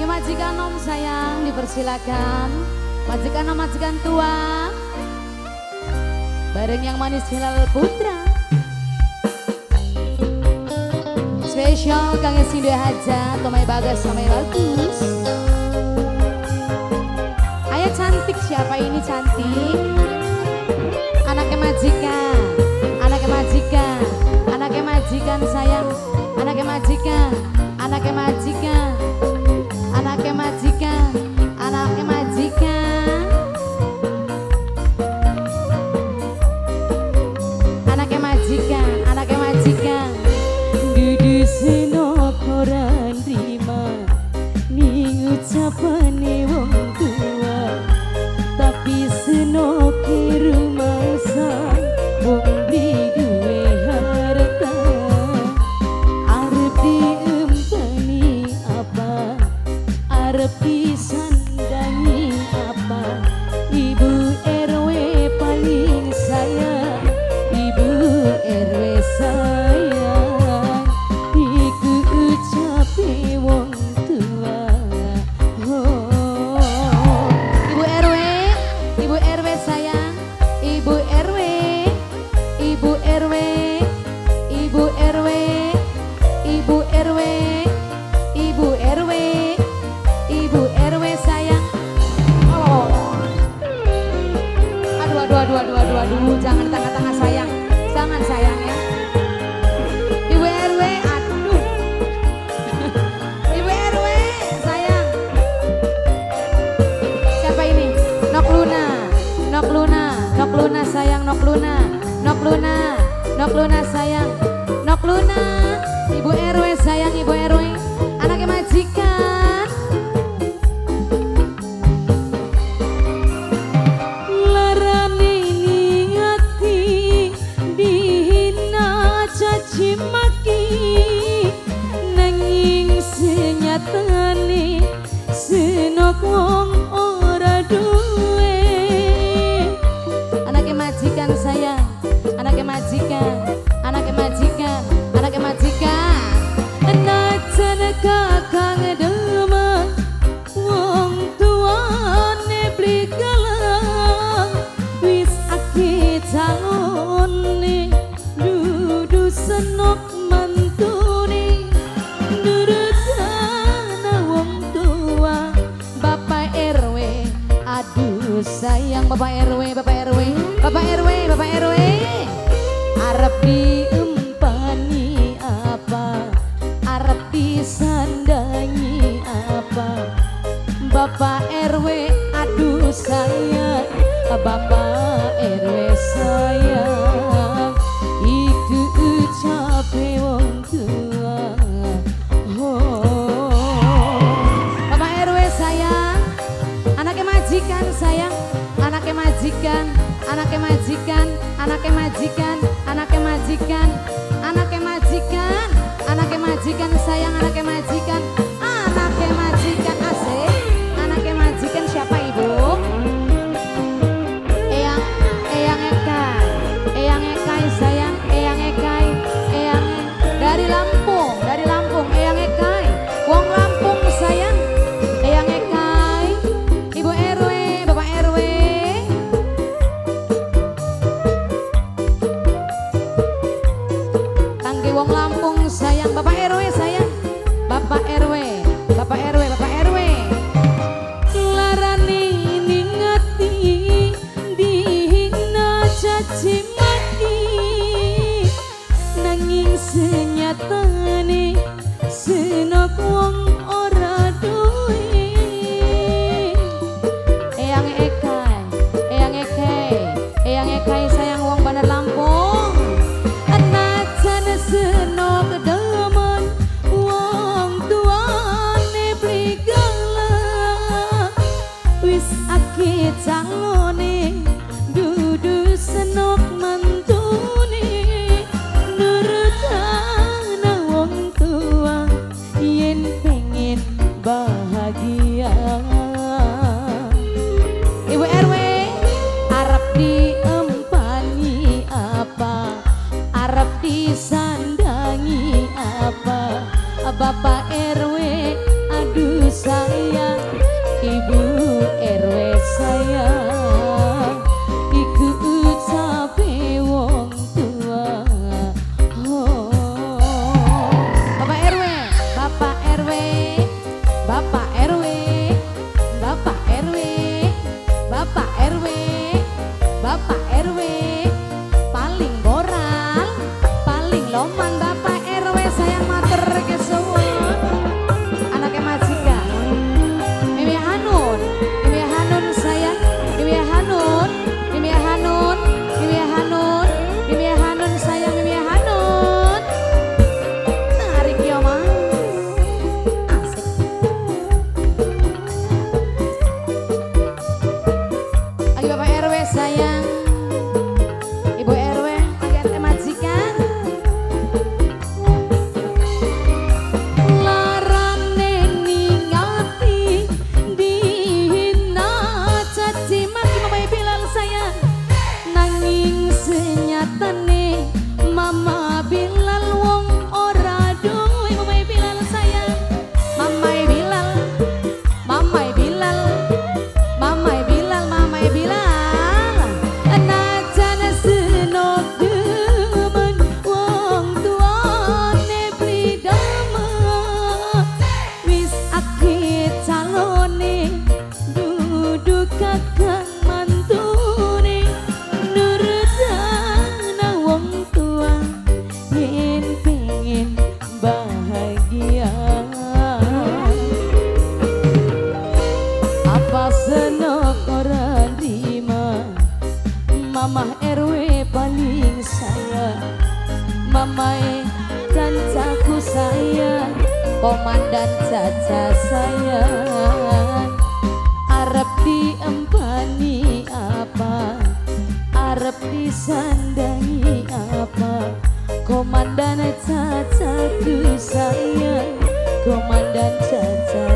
Kangge majikan nom sayang dipersilakan. Majikan nom, majikan tua. Bareng yang manis Hilal Putra. Spesial kangge sing duwe hajat, Tomai Bagas, Tomai Bagus. Ayo cantik, siapa ini cantik? Anaknya majikan, anaknya majikan, anaknya majikan sayang, anaknya majikan, anaknya majikan, anaknya majikan, anaknya majikan, anaknya majikan, anaknya majikan. Dudu senok ora nrima ning ucapane wong tua, tapi senok rumangsa wong beli duwe harta. Arep diempani apa, arep disandangi apa, Ibu RW paling sayang, Ibu RW sayang, iku ucape wong tua. Oh. Ibu RW, Ibu RW sayang, Ibu RW, Ibu RW, Ibu RW, Ibu RW, Ibu RW, Ibu RW sayang. Oh. Aduh, aduh, aduh, aduh, aduh, aduh, jangan tengah-tengah sayang, jangan sayang ya. Ibu RW, aduh. Ibu RW sayang. Siapa ini? Nok Luna, Nok Luna, Nok Luna sayang, Nok Luna, Nok Luna, Nok Luna sayang, Nok Luna, Ibu RW sayang, Ibu RW, anaknya majikan. Larane ning ati dihina caci maki, nanging senyatane senok wong ora duwe. Anaknya majikan sayang, anaknya majikan, anaknya majikan, anaknya majikan. Najan kakang demen wong tuane beli galang, wis akeh calone dudu senok mantune, nurut kana wong tua. Bapak RW, aduh sayang Bapak RW, Bapak RW, Bapak RW, Bapak RW. Arep diempani apa, arep disandangi apa, Bapak RW aduh sayang, Bapak RW sayang, iku ucape wong tua. Oh. Bapak RW sayang, anaknya majikan sayang, anaknya majikan, anaknya majikan, anaknya majikan, anaknya majikan, anaknya majikan, anaknya majikan sayang, anaknya majikan, anaknya majikan asik, anaknya majikan siapa ibu? Eyang, Eyang Ekai, Eyang Ekai sayang, Eyang Ekai, Eyang dari Lampung, Eyang Ekai, wong Lampung sayang, Eyang Ekai, Ibu RW, Bapak RW. Kangge wong Lampung sayang, Bapak RW sayang, Bapak RW. sayang. Ibu RW, pakai majikan. Larane ningati dihina, caci maki Mama Bilal sayang. Nanging senyatane Mama Bilal wong ora duwe. Mama Bilal sayang. Mama Bilal, Mama Bilal, Mama Bilal, Mama Bilal. Najan senok demen, wong tuane beli demen. Wis akeh calone, dudu kakang mantune. Nurut nang wong tua yen pengen bahagia. Apa senok ora nerima, Mamah RW paling sayang. Mamae kancaku sayang, Komandan Caca sayang. Arep diempani apa, arep disandangi apa? Komandan Cacaku sayang, Komandan Caca.